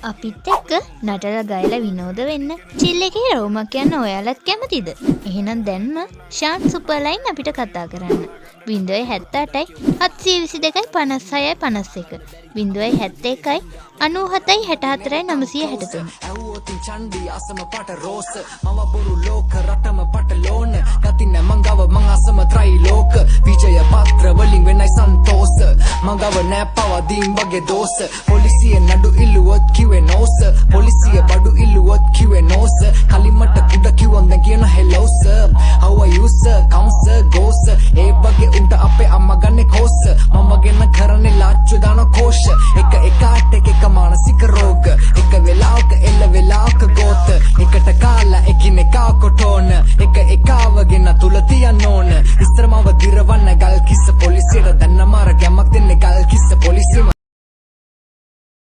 අපිත් එක්ක නටලා ගයලා විනෝද වෙන්න චිල් එකේ රවුමක් යන්න ඔයාලත් කැමතිද? එහෙනම් දැන්ම ශාන් සුපර්ලයින් අපිට කතා කරන්න. 078යි 722යි 56යි 51, 071යි 97යි 64යි 963. ඇහුවොතින් චන්ඩි අසම පට රෝස, මම බොරු ලෝක රටම පටලෝන ගති නෑ මං ගව, මං අසම ත්‍රෛලෝක විජය පත්‍ර වලින් වෙනයි සන්තෝස. මං ගව නෑ පවදීන් වගේ දෝෂ. පොලිසිය නඩු ඉල්ලුවොත් කිව්වේ නෝ සර්. පොලිසිය බඩු ඉල්ලුවොත් කිව්වේ නෝ සර්. කලින් මට කුඩ කිව්වොත් දැන් කියන hello sir, how are you sir, come sir, go sir. ඒ වගේ උන්ට අපේ අම්මා ගන්නේ කෝස්. මම වගේ නම් කරන්නේ ලාච්චු දාන කෝෂ. එක එකාට එක එක.